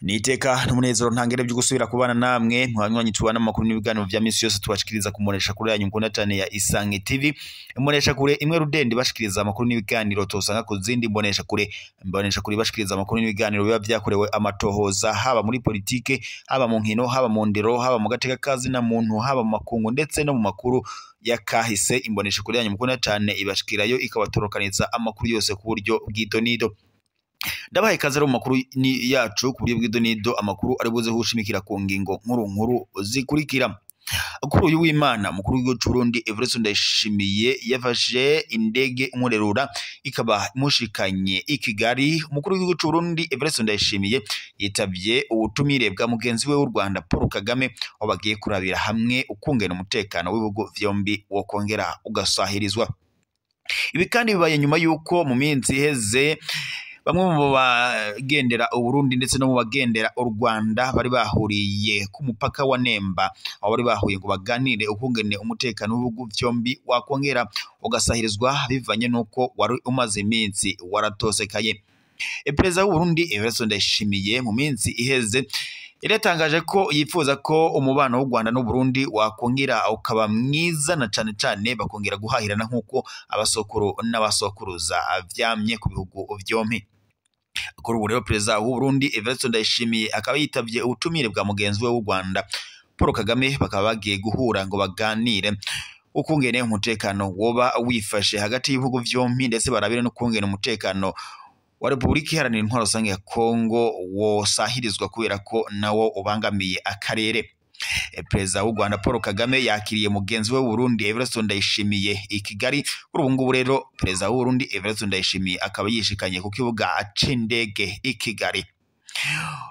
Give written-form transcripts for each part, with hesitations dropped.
Niteka n'umunezero ntangere byo gusubira kubana namwe mwanywanyi tubana amakuru n'ibiganiro vya misi yose tubashikiriza kumuresha kure yanyu mukunda cyane ya Isange TV. Imbonesha kure imwe rudende bashikiriza amakuru n'ibiganiro tosanga ku zindi mbonesha kure. Imbonesha kure bashikiriza amakuru n'ibiganiro biba vyakorewe amatohoza, haba muri politike, haba mu nkino, haba mu ndero, haba mu gateka kazi na muntu, haba mu makungu ndetse no mu makuru ya kahise. Imbonesha kure yanyu mukunda cyane ibashikirayo ikabatorokaniza amakuru yose ku buryo bw'idonido. Ndabahaye ikaze rero mu makuru yacu ku buryo bw'idonido, amakuru ari buze gushimikira ku ngingo nkuru nkuru zikurikira. Kuri uyu w'Imana, mukuru w'igihugu c'u Burundi Evariste Ndayishimiye yafashe indege imurerura ikaba imushikanye i Kigali. Umukuru w'igihugu c'u Burundi Evariste Ndayishimiye yitavye ubutumire bwa mugenzi we w'u Rwanda Paul Kagame, aho bagiye kurabira hamwe ukungena umutekano w'ibihugu vyombi wokongera ugasahirizwa. Ibi kandi bibaye nyuma yuko mu minsi iheze bamwe mu bagendera Uburundi ndetse no mu bagendera u Rwanda bari bahuriye ku mupaka wa Nemba, aho bari bahuye ngo baganire ukungene umutekano w'ibihugu vyombi wakongera ugasahirizwa bivanye n'uko wari umaze iminsi waratosekaye. Perezida w'Uburundi Evariste Ndayishimiye mu minsi iheze yari yatangaje ko yifuza ko umubano w'u Rwanda n'Uburundi wakongera ukaba mwiza, na cane cane bakongera guhahirana nk'uko abasokuru n'abasokuruza vyamye ku bihugu vyompi. Kuri ubu rero perezida w'Uburundi Evariste Ndayishimiye akaba yitavye ubutumire bwa mugenzi we w'u Rwanda Paul Kagame, bakaba bagiye guhura ngo baganire ukungene umutekano woba wifashe hagati y'ibihugu vyompi, ndetse barabire n'ukungene umutekano wa Repubulika Iharanira Intwaro Rusange ya Kongo wosahirizwa kubera ko nawo ubangamiye akarere. Perezida w'u Rwanda Paul Kagame yakiriye mugenzi we w'Uburundi Evariste Ndayishimiye i Kigali. Kuri ubu ngubu rero perezida w'Uburundi Evariste Ndayishimiye akaba yishikanye ku kibuga c'indege i Kigali.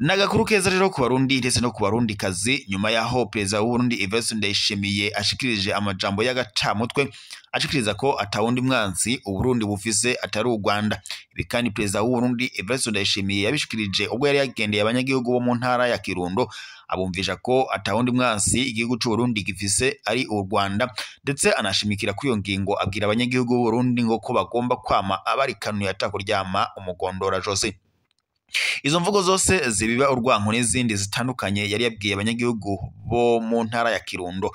Nagakuru keza rero ku Barundi ndetse no ku Barundikazi, nyuma yaho perezida w'Uburundi Evariste Ndayishimiye ashikirije amajambo y'agacamutwe ashikiriza ko atawundi mwansi Uburundi bufise atari u Rwanda. Ibi kandi perezida w'Uburundi Evariste Ndayishimiye yabishikirije ubwo yari yagendeye abanyagihugu bo mu ntara ya Kirundo, abumvisha ko atawundi mwansi igihugu c'Uburundi gifise ari u Rwanda, ndetse anashimikira kuri iyo ngingo abwira abanyagihugu b'Uburundi ngo ko bagomba kwama abarikanuye atakuryama umugondora Jose. Izo mvugo zose zibiba urwanko n'izindi zitandukanye yari yabwiye abanyagihugu bo mu ntara ya Kirundo,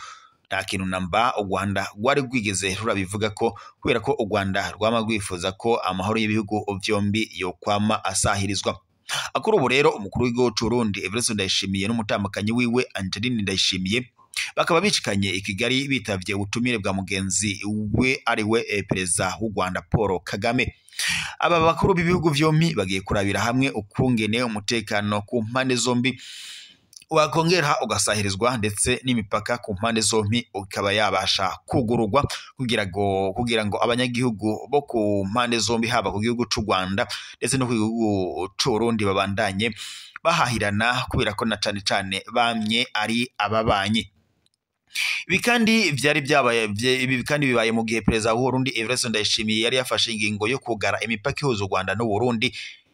nta kintu namba u Rwanda rwari rwigeze rurabivuga ko, kubera ko u Rwanda rwama rwifuza ko amahoro y'ibihugu vyombi yokwama asahirizwa. Kuri ubu rero umukuru w'igihugu c'Uburundi Evariste Ndayishimiye n'umutambukanyi wiwe Angeline Ndayishimiye bakaba bicikanye i Kigali bitavye ubutumire bwa mugenzi we ari we perezida w'u Rwanda Paul Kagame. Aba bakuru b'ibihugu vyompi bagiye kurabira hamwe ukungene umutekano ku mpande zombi wakongera ugasahirizwa, ndetse n'imipaka ku mpande zompi ikaba yabasha kugururwa kugira ngo abanyagihugu bo ku mpande zombi, haba ku gihugu c'u Rwanda ndetse no ku gihugu c'Uburundi, babandanye bahahirana, kubera ko na cane cane bamye ari ababanyi. Ibi kandi vyari byabaye, ibi kandi bibaye mu gihe perezida w'Uburundi Evariste Ndayishimiye yari yafashe ingingo yo kugara imipaka ihuza u Rwanda n'Uburundi.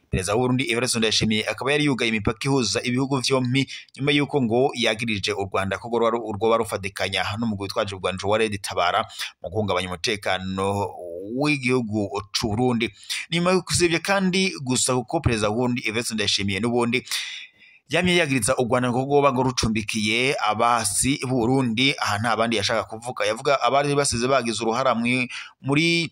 Perezida w'Uburundi Evariste Ndayishimiye akaba yari yugaye imipaka ihuza ibihugu vyompi nyuma y'uko ngo yagirije u Rwanda ko rwoba rufatikanya n'umugwi witwaje urwanjo wa Red Tabara mu guhungabanya umutekano w'igihugu c'Uburundi. Nyuma y'uko kandi gusa, kuko perezida w'Uburundi Evariste Ndayishimiye n'ubundi yamye yagiriza u Rwanda ngo rwoba ngo rucumbikiye abasi b'Uburundi, aha nta bandi yashaka kuvuga, yavuga abari basize bagize uruhara muri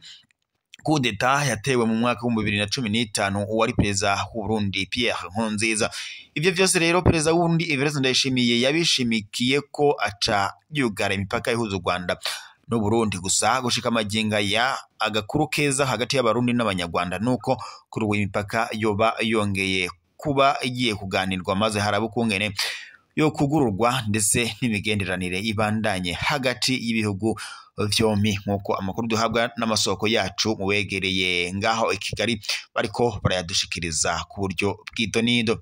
kudeta yatewe mu mwaka w'2015 uwari perezida w'Uburundi Pierre Nkurunziza. Ivyo vyose rero perezida w'Uburundi Evariste Ndayishimiye yabishimikiye ko aca yugara imipaka ihuza u Rwanda n'Uburundi. Gusa gushika amagingo aya, agakuru keza hagati y'Abarundi n'Abanyarwanda nuko kuri ubu imipaka yoba yongeye kuba igiye kuganirwa, maze haraba ukungene yo kugururwa ndetse n'imigenderanire ibandanye hagati y'ibihugu vyompi, nk'uko amakuru duhabwa n'amasoko yacu mu begereye ngaho i Kigali bariko barayadushikiriza ku buryo bw'idonido.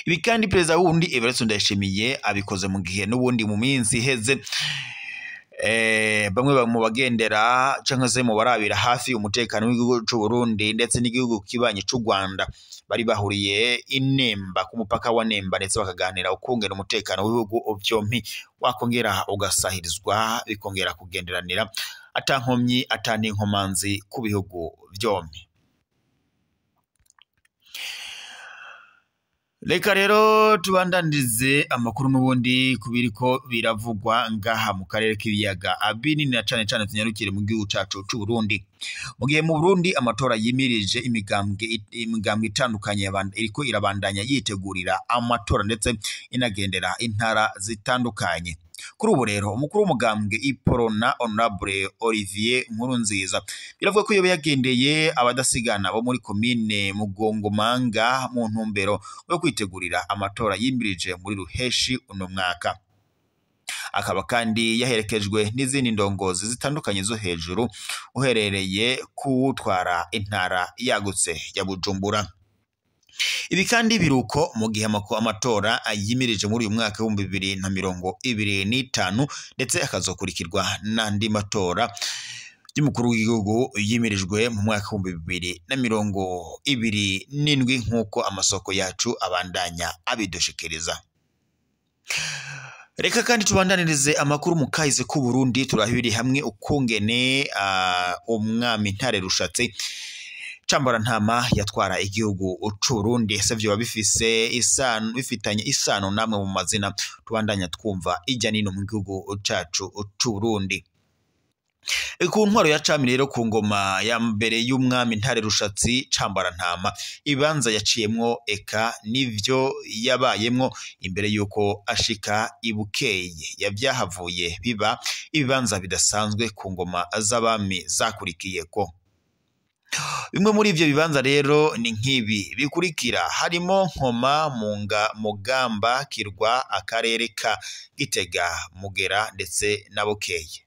Ibi kandi perezida w'Uburundi Evariste Ndayishimiye abikoze mu gihe n'ubundi mu minsi iheze Bamwe mu bagendera canke se mu barabira hafi umutekano w'igihugu c'u Burundi ndetse n'igihugu kibanyi c'u Rwanda bari bahuriye i Nemba ku mupaka wa Nemba, ndetse bakaganira ukungena umutekano w'ibihugu vyompi wakongera ugasahirizwa, bikongera kugenderanira ata nkomyi ata n'inkomanzi ku bihugu vyompi. Reka rero tubandanirize amakuru n'ubundi kubiriko biravugwa ngaha mu karere k'ibiyaga binini, na cane cane tunyarukire mu gihugu cacu c'u Burundi. Mu gihe mu Burundi amatora yimirije, imigambwe itandukanye iriko irabandanya yitegurira amatora ndetse inagendera intara zitandukanye. Kuri ubu rero umukuru w'umugambwe Iprona Honorable Olivier Nkurunziza biravuga ko yoba yagendeye abadasigana bo muri komine Mugongomanga mu ntumbero yo kwitegurira amatora yimirije muri ruheshi uno mwaka. Akaba kandi yaherekejwe n'izindi ndongozi zitandukanye zo hejuru, uherereye kuwutwara intara yagutse ya Bujumbura. Ibi kandi biruko mu gihe amatora yimirije muri uyu mwaka w'ibihumbi bibiri na mirongo ibiri n'itanu, ndetse akazokurikirwa n'andi matora y'umukuru w'igihugu yimirijwe mu mwaka 2027, nk'uko amasoko yacu abandanya abidushikiriza. Reka kandi tubandanirize amakuru mu kahise k'u Burundi, turabiri hamwe ukungene umwami Ntare Rushatsi Cambarantama yatwara igihugu c'u Burundi. Ese vyoba bifise isano, bifitanye isano namwe mu mazina tubandanya twumva ijya nino mu gihugu cacu c'u Burundi? Ku ntwaro ya cami rero, ku ngoma ya mbere y'umwami Ntare Rushatsi Cambarantama, ibibanza yaciyemwo eka nivyo yabayemwo imbere yuko ashika i Bukeye yavyahavuye biba ibibanza bidasanzwe ku ngoma z'abami zakurikiyeko. Bimwe muri ivyo bibanza rero ni nk'ibi bikurikira, harimo Nkoma, Munga, Mugamba, Kirwa, akarere ka Gitega, Mugera ndetse na Bukeye.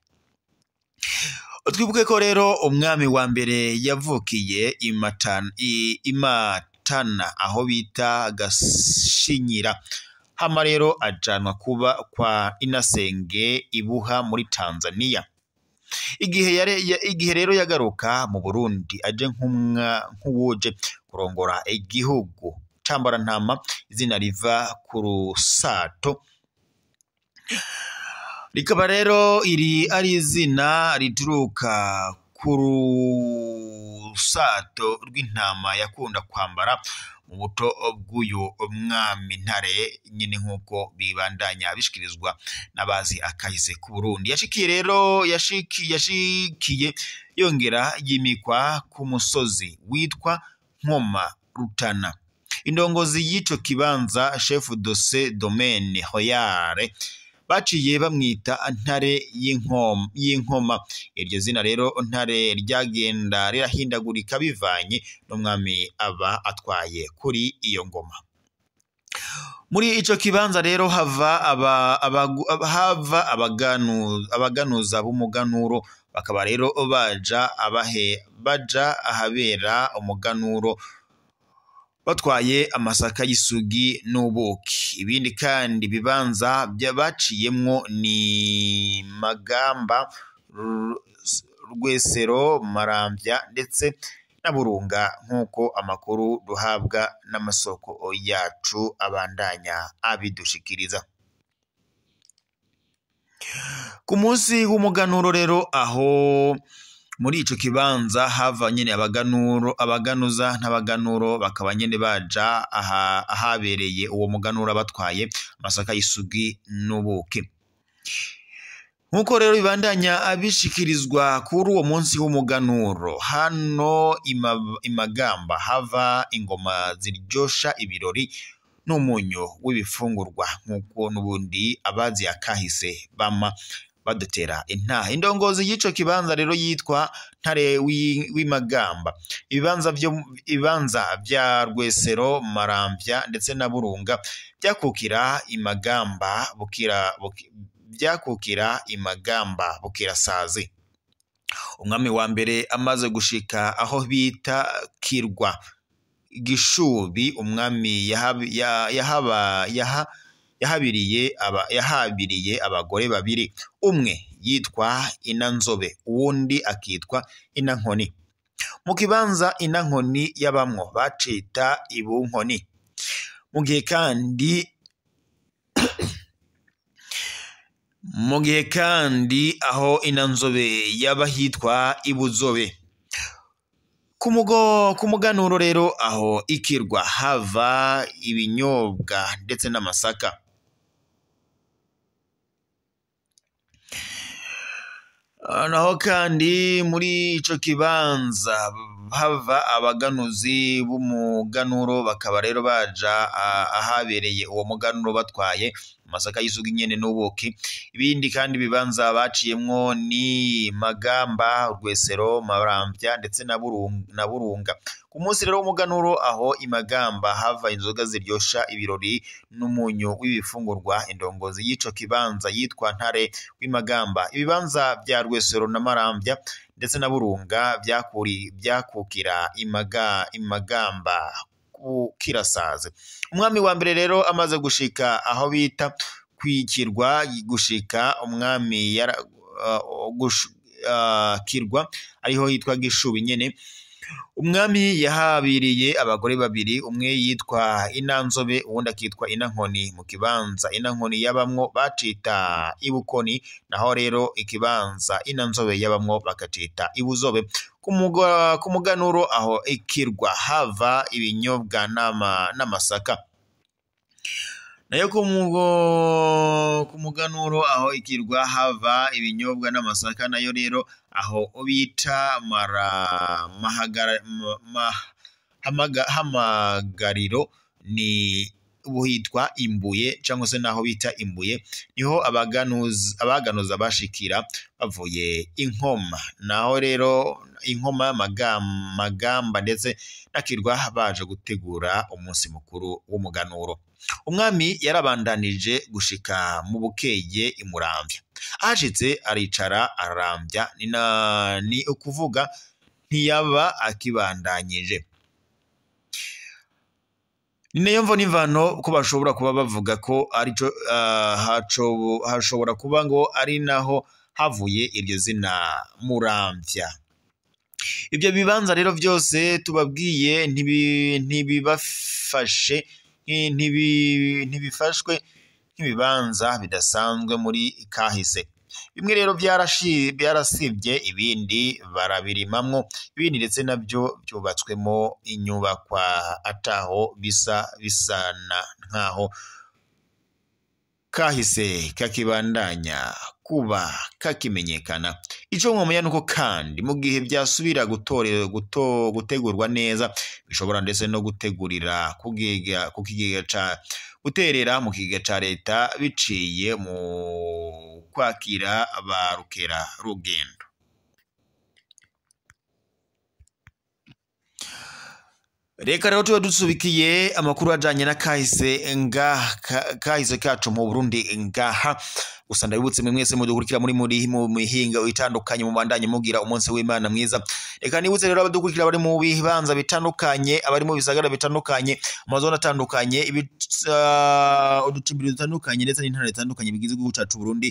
Twibuke ko rero umwami wa mbere yavukiye Imatana aho bita Gashinyira, hama rero ajanwa kuba kwa Inasenge Ibuha muri Tanzania. Igihe rero yagaruka mu Burundi aje nk'uwuje kurongora igihugu, Cambarantama izina riva ku rusato, rikaba rero iri ari izina rituruka ku rusato rw'intama yakunda kwambara mu buto bw'uyu mwami Ntare nyine, nk'uko bibandanya bishikirizwa n'abazi akahise ku Burundi. Yashikiye rero yashikiye yongera yimikwa ku musozi witwa Nkoma Rutana. Indongozi y'ico kibanza, chef de ce domaine royale, baciye bamwita Ntare y'Inkoma. Iryo zina rero Ntare ryagenda rirahindagurika bivanye n'umwami aba atwaye kuri iyo ngoma. Muri ico kibanza rero hava abaganuza b'umuganuro, bakaba rero baja ahabera umuganuro batwaye amasaka y'isugi n'ubuki. Ibindi kandi bibanza baciyemwo ni Magamba, Rwesero, Maramvya ndetse na Burunga, nk'uko amakuru duhabwa n'amasoko yacu abandanya abidushikiriza. Ku munsi w'umuganuro rero aho muri ico kibanza hava nyene abaganuza n'abaganuro, bakaba nyene baja ahabereye uwo muganura batwaye amasaka y'isugi n'ubuki. Nkuko rero bibandanya abishikirizwa, kuri uwo munsi w'umuganuro hano Imagamba hava ingoma ziryosha ibirori n'umunyu w'ibifungurwa, nkuko n'ubundi abazi akahise bama badutera intaha. Indongozi y'ico kibanza rero yitwa Ntare w'Imagamba. Ibibanza vya Rwesero, Maramvya ndetse na Burunga byakukira Imagamba Bukirasazi. Umwami wa mbere amaze gushika aho bita Kirwa Gishubi, umwami yahabiriye abagore babiri, umwe yitwa Inanzobe, uwundi akitwa Inankoni. Mu kibanza Inankoni yabamwo bacita Ibunkoni. Mu gihe kandi aho Inanzobe yaba hitwa Ibuzobe. Ku muganuro rero aho ikirwa hava ibinyobwa ndetse n'amasaka. Naho kandi muri ico kibanza hava abaganuzi b'umuganuro, bakaba rero baja ahabereye uwo muganuro batwaye amasaka y'isugi nyene n'ubuki. Ibindi kandi bibanza baciyemwo ni Magamba, Rwesero, Maramvya ndetse na Burunga. Ku munsi rero w'umuganuro aho Imagamba hava inzoga ziryosha ibirori n'umunyu w'ibifungurwa. Indongozi y'ico kibanza yitwa Ntare w'Imagamba. Ibibanza vya Rwesero na Maramvya ndetse na Burunga byakukira Imagamba kukirasaze. Umwami wa mbere rero amaze gushika aho bita kwikirwa, gushika umwami kirwa ariho hitwa Gishubi nyene. Umwami yahabiriye abagore babiri, umwe yitwa Inanzobe uwundi akitwa Inankoni. Mu kibanza Inankoni yabamwo bacita Ibukoni, naho rero ikibanza Inanzobe yabamwo bakacita Ibuzobe. Ku muganuro aho ikirwa hava ibinyobwa n'amasaka. Nayo ku muganuro aho ikirwa hava ibinyobwa n'amasaka, nayo rero aho bita Hamagariro ni buhitwa Imbuye, cyangwa se naho bita Imbuye, niho abaganuza bashikira bavuye Inkoma. Naho rero Inkoma, Magamba ndetse nakirwa baje gutegura umunsi mukuru w'umuganuro. Umwami yarabandanije gushika mu Bukeye Imuramvya. Ahashitse aricara ararambya, ni ukuvuga ntiyaba akibandanyije. Ni nayo mvo n'imvano ko bashobora kuba bavuga ko arico hashobora kuba ngo ari naho havuye iryo zina Muramvya. Ibyo bibanza rero byose tubabwiye ntibibafashe ntibifashwe nk'ibibanza bidasanzwe muri kahise. Bimwe rero byarasibye, ibindi barabirimamwo, ibindi ndetse nabyo byubatswemo inyubakwa ataho bisa bisana nkaho kahise kakibandanya kuba kakimenyekana. Ico mwomenya nuko kandi mu gihe byasubira gutegurwa neza, bishobora ndetse no gutegurira ku kigega ca guterera mu kigega ca leta biciye mu kwakira ba rukera rugendo. Reka rero tuba dusubikiye amakuru ajanye na kahise kahise kacu mu Burundi ngaha. Gusa ndabibutse mwe mwese mudukurikira muri mu mihinga itandukanye, mu bandanye mugira umunsi w'Imana mwiza. Reka nibutse rero abadukurikira bari mu bibanza bitandukanye, abari mu bisagara bitandukanye, amazone atandukanye, uducimbiri dutandukanye ndetse n'intara zitandukanye bigize igihugu cacu Burundi.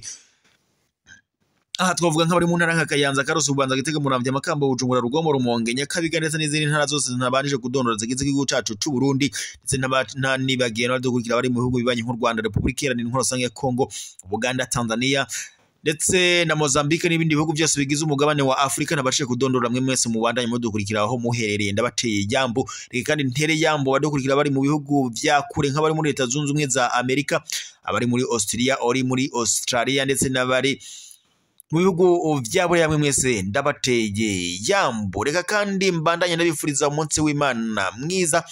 Aha twavuga nk'abari mu ntara nka Kayanza, Karusi, Bubanza, Gitega, Muramvya, Makamba, Bujumbura, Rugombo, Rumonge, Nyakabiga ndetse n'izindi ntara zose ntabanije kudondora zigize igihugu cacu c'u Burundi, ndetse n'abagiye n'abadukurikira bari mu bihugu bibanyi nk'u Rwanda, Republika Iharanira Intwaro Rusange ya Kongo, Uganda, Tanzania ndetse na Mozambique n'ibindi bihugu byose bigize umugabane wa Afrika. Nabashije kudondora mwe mwese mubandanye mudukurikira aho muherereye, ndabateye jambo. Reka kandi ntere jambo badukurikira bari mu bihugu vya kure nk'abari muri Leta Zunze Ubumwe za Amerika, abari muri Austria, ori muri Australia ndetse n'abari mu bihugu vya Buraya, mwe mwese ndabateye jambo. Reka kandi mbandanye ndabifuriza umunsi w'Imana mwiza.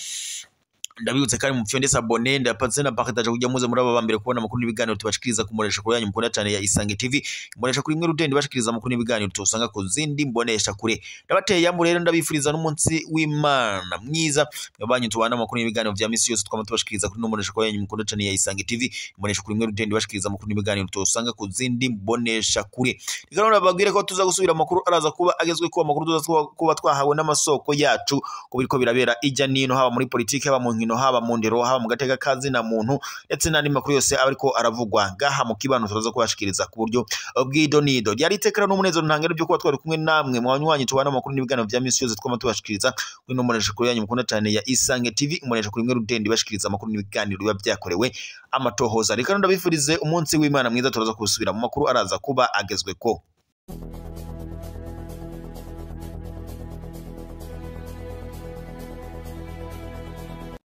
Ndabibutse kandi mufyonde s'abonner, ndapatse na partage kugira muze muri aba mbere kubona amakuru n'ibiganiro tubashikiriza ku mbonesha kure yanyu mukunda cyane ya Isange TV. Imbonesha kuri imwe rudende bashikiriza amakuru n'ibiganiro tusanga ku zindi mbonesha kure. Ndabateye yambu rero ndabifuriza n'umunsi w'Imana mwiza. Mwabanyu tubana amakuru n'ibiganiro vya misi yose twama tubashikiriza kuri mbonesha kure yanyu mukunda cyane ya Isange TV. Imbonesha kuri imwe rudende bashikiriza amakuru n'ibiganiro tusanga ku zindi mbonesha kure. Reka none bababwire ko tuza gusubira amakuru araza kuba agezwe ko amakuru tuza kuba twahawe n'amasoko yacu ko biriko birabera ijya nino, haba muri politike, haba mu nkino. nkino, haba mu ndero, haba mu gateka kazi na muntu, ndetse n'andi makuru yose aba ariko aravugwa ngaha mu kibano, turaza kubashikiriza ku buryo bw'idonido. Ryari itekera n'umunezero ntangere byo kuba twari kumwe namwe mu banywanyi tubana amakuru n'ibiganiro vya misi yose twama tubashikiriza kuri ino mboneshakure yanyu mukunda cyane ya Isange TV, imboneshakure imwe rudende ibashikiriza amakuru n'ibiganiro biba vyakorewe amatohoza. Reka ndabifurize umunsi w'Imana mwiza, turaza kubusubira mu makuru araza kuba agezweko.